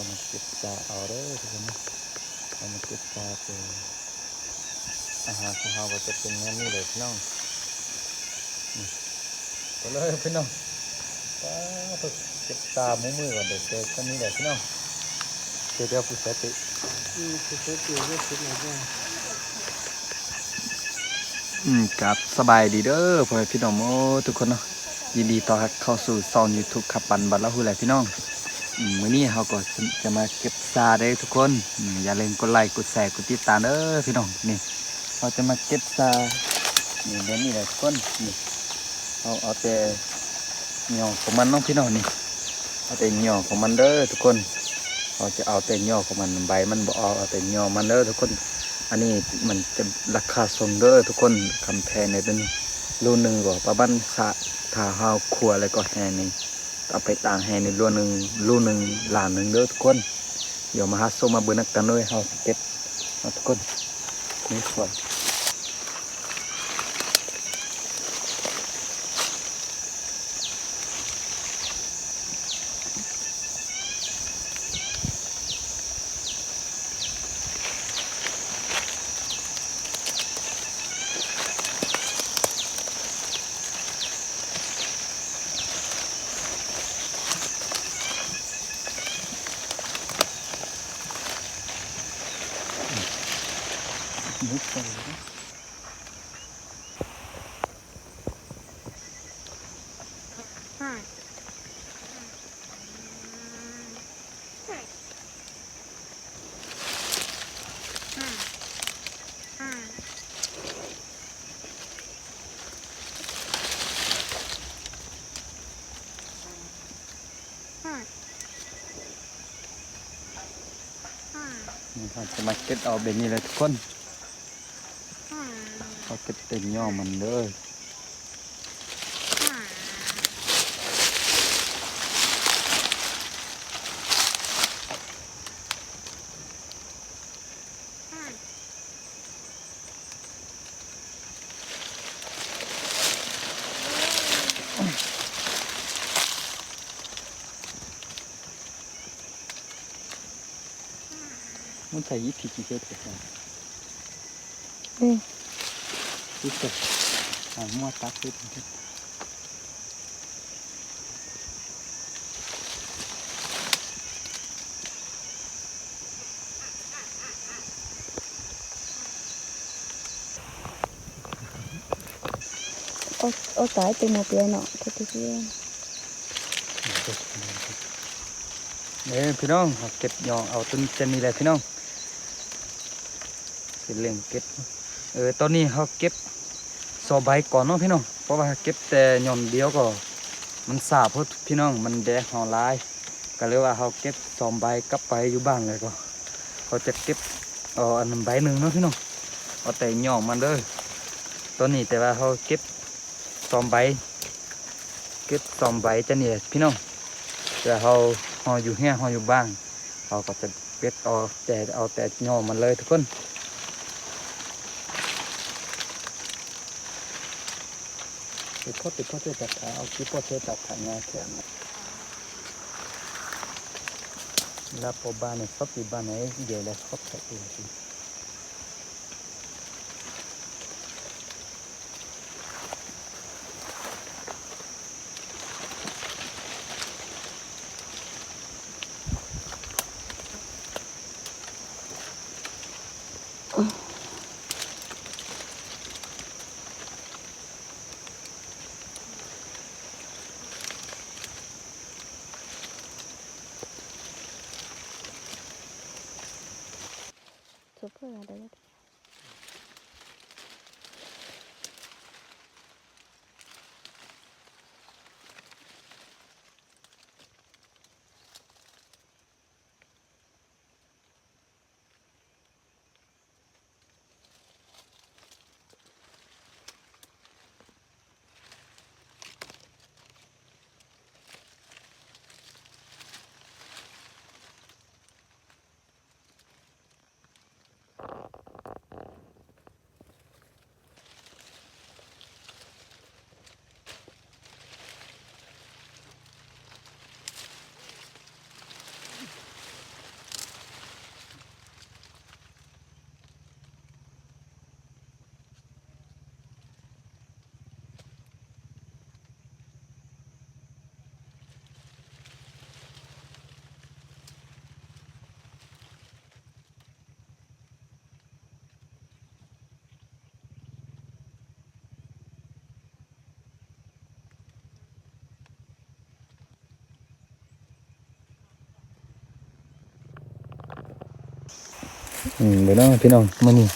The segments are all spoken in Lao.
ເອົາມາເກັບຊາເອົາເດີທຸກຄົນເນາະ ເອົາມາເກັບຊາເປັນອາຫານຂອງເຮົາກໍຈະເປັນແນວນີ້ເລີຍພີ່ນ້ອງ. ນີ້ ໄປເລີຍພີ່ນ້ອງ. ປາດໂທ້ ເກັບຊາມື້ມື້ກໍໄດ້ແຕ່ສ່ຳນີ້ແຫຼະພີ່ນ້ອງ. ເຮັດແລ້ວຜູ້ສະຕິ ອືມ ຜູ້ສະຕິເຮັດເສັດແລ້ວຈ້າ. ອືມ ກາບສະບາຍດີເດີພໍ່ແມ່ພີ່ນ້ອງ ໂອ້ ທຸກຄົນເນາະ. ຍິນດີຕ້ອນຮັບເຂົ້າສູ່ຊ່ອງຢູທູບ ຂັບປັນ ບັນລະຫຸ ແຫຼະພີ່ນ້ອງ. ອືມ ມື້ນີ້ເຮົາກໍຈະມາເກັບຊາເດີທຸກຄົນ. ອືມ ຢ່າລືມກົດໄລ ກົດແຊ ກົດຕິດຕາມເດີພີ່ນ້ອງ. ນີ້ ເຮົາຈະມາເກັບຊາ ນີ້ ແບບນີ້ແຫຼະທຸກຄົນ. ນີ້ ເຮົາເອົາແຕ່ ຫຍໍ້ຂອງມັນເນາະພີ່ນ້ອງ. ນີ້ ເອົາແຕ່ຫຍໍ້ຂອງມັນເດີທຸກຄົນ. ເຮົາຈະເອົາແຕ່ຫຍໍ້ຂອງມັນ ໃບມັນບໍ່ເອົາ ເອົາແຕ່ຫຍໍ້ມັນເດີທຸກຄົນ. ອັນນີ້ມັນຈະລາຄາສູງເດີທຸກຄົນ. ຄຳແພງນີ້ເປັນໂລໜຶ່ງກໍປະມານ ສະ ຖ້າເຮົາຂົ້ວແລ້ວກໍແຫ້ງນີ້ ເອົາໄປຕາກແຫ້ງນີ້ ໂລໜຶ່ງ ໂລໜຶ່ງລ້ານໜຶ່ງເດີທຸກຄົນ. ດຽວມາຫາຊົມມາເບິ່ງນຳກັນເລີຍ ເຮົາຊິເກັບເນາະທຸກຄົນ. ນີ້ສ່ວນ ນີ້ ເຮົາຈະມາເກັບເອົາແບບນີ້ແຫຼະທຸກຄົນ. ເຮົາເກັບແຕ່ຫຍໍ້ມັນເດີ. ມັນໃສ່ອີພີກິເຮັດກະໄດ້. ເອີ ຕິດເສຍ ເອົາມົວຕັດຕິດ. ໂອ ໂອ ຕາຍ ເຕັມໝົດເລີຍເນາະ ເກັບເອົາ. ເອີ ພີ່ນ້ອງ ເຮົາເກັບຫຍໍ້ເອົາຕົ້ນເຊັ່ນນີ້ແຫຼະພີ່ນ້ອງ. ຊິເລັ່ງເກັບ ເອີ ຕອນນີ້ເຮົາເກັບສອງໃບກ່ອນເນາະພີ່ນ້ອງ ເພາະວ່າເກັບແຕ່ຫຍ້ອນດຽວກໍມັນຊ້າໂພດພີ່ນ້ອງ ມັນແດດຮ້ອນຫຼາຍ ກໍເລີຍວ່າເຮົາເກັບສອງໃບກັບໄປຢູ່ບ້ານ ແລ້ວກໍເຮົາຈະເກັບເອົາອັນໃບໜຶ່ງເນາະພີ່ນ້ອງ ເອົາແຕ່ຫຍ້ອນມັນເດີ ຕອນນີ້ ແຕ່ວ່າເຮົາເກັບສອງໃບ ເກັບສອງໃບຈັ່ງນີ້ພີ່ນ້ອງ ແຕ່ເຮົາ ເຮົາຢູ່ເຮືອນ ເຮົາຢູ່ບ້ານ ເຮົາກໍຈະ ເກັບເອົາແຕ່ ເອົາແຕ່ຫຍ້ອນມັນເລີຍທຸກຄົນ. ໄປໂຄດ ໄປໂຄດ ເຈົ້າຈັກເອົາ ເອົາກີໂປເຊ ຈັກຫາງ່າຍແທ້. ລາໂປບານ ຊອບປີບານ ໃນເດລະ ຂອບໃຈເອງ. ອືມ ເບິ່ງເດີພີ່ນ້ອງ ມື້ນີ້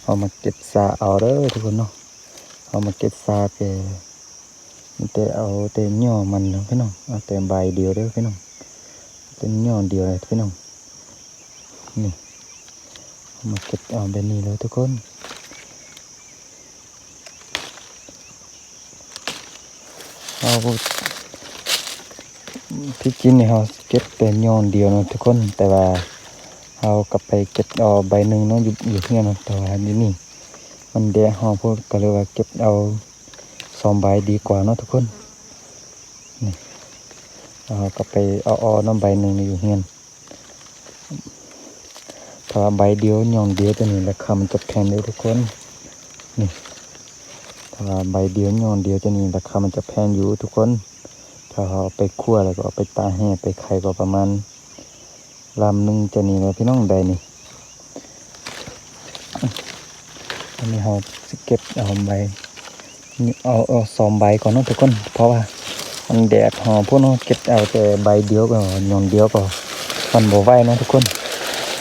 ເຮົາມາເກັບຊາເອົາເດີທຸກຄົນເນາະ. ເຮົາມາເກັບຊາແຕ່ ມີແຕ່ເອົາແຕ່ຫຍໍ້ມັນເນາະພີ່ນ້ອງ ເອົາແຕ່ໃບດຽວເດີພີ່ນ້ອງ ແຕ່ຫຍໍ້ດຽວເລີຍພີ່ນ້ອງ. ນີ້ ເຮົາມາເກັບເອົາແບບນີ້ເລີຍທຸກຄົນ. ເຮົາ ທີ່ຈິງນີ້ເຮົາເກັບແຕ່ຫຍໍ້ດຽວເນາະທຸກຄົນ ແຕ່ວ່າເຮົາກໍໄປເກັບເອົາໃບໜຶ່ງເນາະ ຢູ່ ຢູ່ເຮືອນເນາະ ແຕ່ວ່າຢູ່ນີ້ມັນແດດຮ້ອນໂພດ ກໍເລີຍວ່າເກັບເອົາສອງໃບດີກວ່າເນາະທຸກຄົນ. ນີ້ ເຮົາກໍໄປເອົາເນາະ ໃບໜຶ່ງຢູ່ເຮືອນ. ຖ້າວ່າໃບດຽວ ຫຍໍ້ດຽວຕົວນີ້ ລາຄາມັນຈະແພງເດີທຸກຄົນ. ນີ້ ຖ້າວ່າໃບດຽວ ຫຍໍ້ດຽວຕົວນີ້ ລາຄາມັນຈະແພງຢູ່ທຸກຄົນ. ຖ້າເຮົາເອົາໄປຂົ້ວ ແລ້ວກໍເອົາໄປຕາກແຫ້ງ ໄປຂາຍ ກໍປະມານລຳໜຶ່ງຈະນີ້ແຫຼະພີ່ນ້ອງ ໄດ້ນີ້. ອັນນີ້ເຮົາຊິເກັບເອົາໃບ ເອົາ ເອົາສອງໃບກ່ອນເນາະທຸກຄົນ ເພາະວ່າມັນແດດຮ້ອນໂພດເນາະ ເກັບເອົາແຕ່ໃບດຽວກໍ ຫຍໍ້ດຽວກໍ ມັນບໍ່ໄຫວເນາະທຸກຄົນ.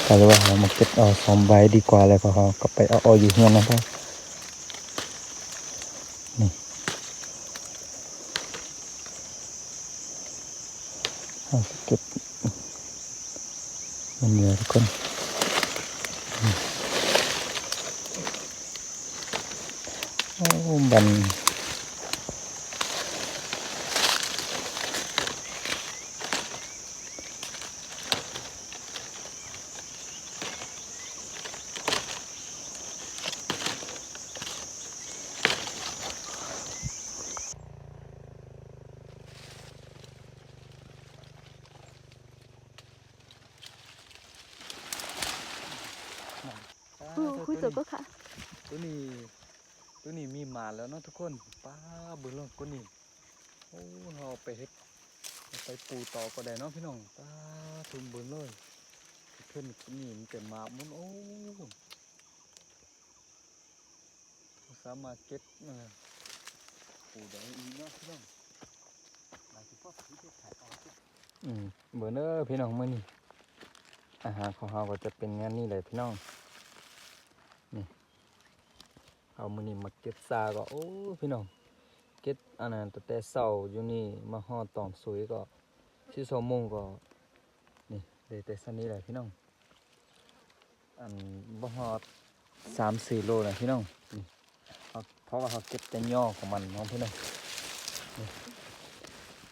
ກໍເລີຍວ່າເຮົາມາເກັບເອົາສອງໃບດີກວ່າ ແລ້ວກໍເຮົາກໍໄປເອົາອອກຢູ່ເຮືອນເນາະ. ນີ້ ເຮົາຊິເກັບມັນເດີທຸກຄົນ. ໂອ້ ບັນ ໂອ້ ຄຸຍໂຕກໍຂະ ໂຕນີ້ ໂຕນີ້ມີໝາແລ້ວເນາະທຸກຄົນ. ປ້າ ເບິ່ງໂລດ ໂຕນີ້. ໂອ້ ເຮົາເອົາໄປເຮັດ ເອົາໄປປູຕໍ່ກໍໄດ້ເນາະພີ່ນ້ອງ. ປ້າ ທຸ່ມເບິ່ງເລີຍ ເພິ່ນນີ້ມັນເຕັມໝາກໝົດ. ໂອ້ ສາມາດເກັບ ເອີ ປູໄດ້ອີກເນາະພີ່ນ້ອງ. ອືມ ເບິ່ງເດີພີ່ນ້ອງ ມື້ນີ້ອາຫານຂອງເຮົາກໍຈະເປັນແນວນີ້ແຫຼະພີ່ນ້ອງ. ນີ້ ເຮົາມື້ນີ້ມາເກັບຊາກໍ ໂອ້ ພີ່ນ້ອງ ເກັບອັນນັ້ນຕັ້ງແຕ່ເຊົ້າຢູ່ນີ້ ມາຮອດຕອນສວຍກໍ ສິບສອງໂມງກໍ ນີ້ ໄດ້ແຕ່ສ່ຳນີ້ແຫຼະພີ່ນ້ອງ. ອັນ ບໍ່ຮອດສາມສີ່ໂລນະພີ່ນ້ອງ. ນີ້ ເຮົາ ເພາະວ່າເຮົາເກັບແຕ່ຫຍໍ້ຂອງມັນເນາະພີ່ນ້ອງ. ນີ້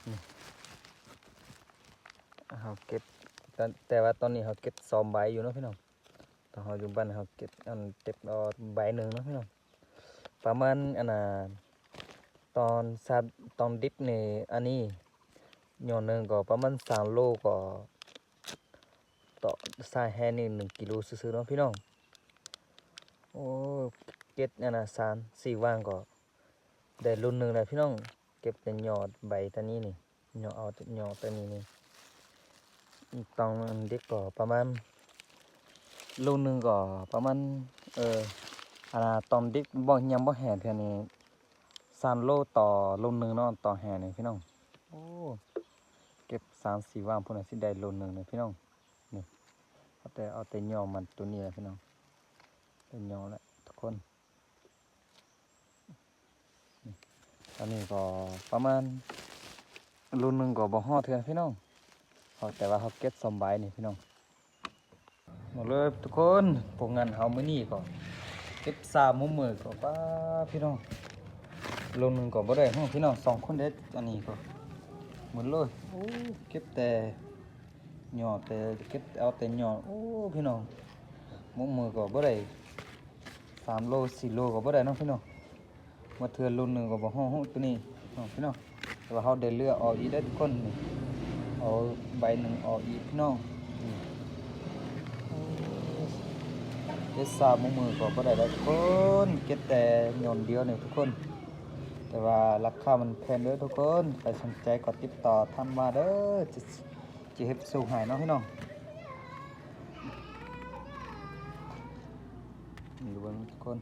ນີ້ ເຮົາເກັບ ແຕ່ ແຕ່ວ່າຕອນນີ້ເຮົາເກັບສອງໃບຢູ່ເນາະພີ່ນ້ອງ. ຕອນເຮົາຢູ່ບ້ານເຮົາເກັບ ອັນ ເກັບເອົາໃບໜຶ່ງເນາະພີ່ນ້ອງ. ປະມານ ອັນນ່າ ຕອນຊາ ຕອນດິບນີ້ ອັນນີ້ ຫຍໍ້ໜຶ່ງກໍປະມານສາມໂລ ກໍຕໍ່ຊາແຮນີ້ໜຶ່ງກິໂລຊື່ໆເນາະພີ່ນ້ອງ. ໂອ້ ເກັບອັນນ່າ ສາມສີ່ວັນກໍໄດ້ໂລໜຶ່ງແລ້ວພີ່ນ້ອງ. ເກັບແຕ່ຫຍໍ້ໃບຕານີ້ນີ້ ຫຍໍ້ເອົາແຕ່ຫຍໍ້ຕານີ້ນີ້ ຕອນເດັກກໍປະມານໂລໜຶ່ງກໍປະມານ ເອີ ອັນນ່າ ຕອນເດັກບໍ່ ຍັງບໍ່ແຫ້ເທື່ອນີ້ ສາມໂລຕໍ່ໂລໜຶ່ງເນາະ ຕໍ່ແຫ້ນີ້ພີ່ນ້ອງ. ໂອ້ ເກັບສາມສີ່ວັນພຸ້ນນະ ຊິໄດ້ໂລໜຶ່ງເລີຍພີ່ນ້ອງ. ນີ້ ເອົາແຕ່ ເອົາແຕ່ຫຍໍ້ມັນໂຕນີ້ແຫຼະພີ່ນ້ອງ ແຕ່ຫຍໍ້ແຫຼະທຸກຄົນ. ອັນນີ້ກໍປະມານໂລໜຶ່ງກໍບໍ່ຮອດເທື່ອພີ່ນ້ອງ. ເຮົາ ແຕ່ວ່າເຮົາເກັບສອງໃບນີ້ພີ່ນ້ອງ. ໝົດເລີຍທຸກຄົນ ຜົນງານເຮົາມື້ນີ້ກໍເກັບຊາໝູ່ມື້ກໍ ປ້າ ພີ່ນ້ອງ ໂລໜຶ່ງກໍບໍ່ໄດ້ ໂອ້ ພີ່ນ້ອງ ສອງຄົນເດ້. ອັນນີ້ກໍໝົດເລີຍ. ໂອ້ ເກັບແຕ່ ຫຍໍ້ແຕ່ ເກັບເອົາແຕ່ຫຍໍ້. ໂອ້ ພີ່ນ້ອງ ໝົກມືກໍບໍ່ໄດ້ ສາມໂລສີ່ໂລກໍບໍ່ໄດ້ເນາະພີ່ນ້ອງ. ມາເທື່ອໂລໜຶ່ງກໍບໍ່ຮອດໂຕນີ້ເນາະພີ່ນ້ອງ. ແຕ່ວ່າເຮົາໄດ້ເຫຼືອອອກອີກເດ້ທຸກຄົນ. ນີ້ ເອົາໃບໜຶ່ງອອກອີກພີ່ນ້ອງ. ນີ້ ໂອ້ ເກັບຊາໝົກມືກໍບໍ່ໄດ້ແລ້ວທຸກຄົນ ເກັບແຕ່ຫຍ້ອນດຽວນີ້ທຸກຄົນ. ແຕ່ວ່າລາຄາມັນແພງເດີທຸກຄົນ. ໃຜສົນໃຈກໍຕິດຕໍ່ທັກມາເດີ. ຈະເຮັດສົ່ງໃຫ້ເນາະພີ່ນ້ອງ. ນີ້ເບິ່ງທຸກຄົນ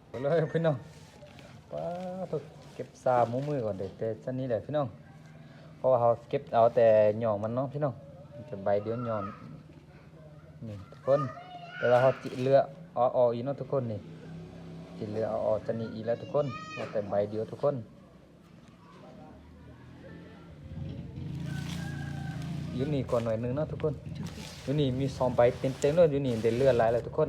ເບິ່ງເລີຍພີ່ນ້ອງ. ປ້າໂທ້ ເກັບຊາໝູ່ມືກ່ອນເດ້ ແຕ່ຊັ້ນນີ້ແຫຼະພີ່ນ້ອງ. ເພາະວ່າເຮົາເກັບເອົາແຕ່ຫຍ້ອນມັນເນາະພີ່ນ້ອງ. ມີແຕ່ໃບດຽວຫຍ້ອນ. ນີ້ທຸກຄົນ ແຕ່ວ່າເຮົາຈິເລືອກເອົາອອກອີກເນາະທຸກຄົນນີ້ ຈິເລືອກເອົາອອກຈາກນີ້ອີກແລ້ວທຸກຄົນ ເຫຼືອແຕ່ໃບດຽວທຸກຄົນ. ຢູ່ນີ້ກໍໜ້ອຍໜຶ່ງເນາະທຸກຄົນ ຢູ່ນີ້ມີສອງໃບເຕັມໆເລີຍ ຢູ່ນີ້ໄດ້ເລືອກຫຼາຍແລ້ວທຸກຄົນ.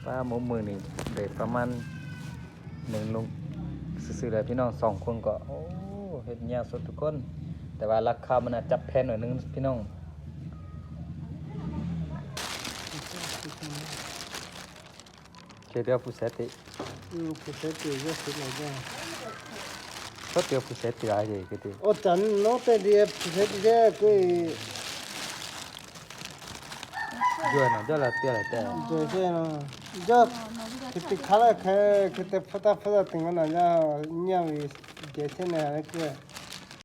ປ້າ ໝົດມື້ນີ້ໄດ້ປະມານໜຶ່ງລຸງຊື່ໆແຫຼະພີ່ນ້ອງ ສອງຄົນກໍ ໂອ້ ເຮັດຍາກສຸດທຸກຄົນ ແຕ່ວ່າລາຄາມັນອາດຈະແພງໜ້ອຍໜຶ່ງພີ່ນ້ອງ. ເຄເດີ ຜູ້ແຊຕິ ອືມ ຜູ້ແຊຕິ ເຍາະສຸດເລີຍຈ້າ ເຄເດີ ຜູ້ແຊຕິ ອາເດ ເຄເດີ ໂອຈັນ ໂນເຕດີ ຜູ້ແຊຕິ ເດ ກຸຍ Yo no, yo la tía la tía. Yo sé, no. Yo, que te cala, que, que te fota, fota, tengo una ya, ña, vi, que se me da que.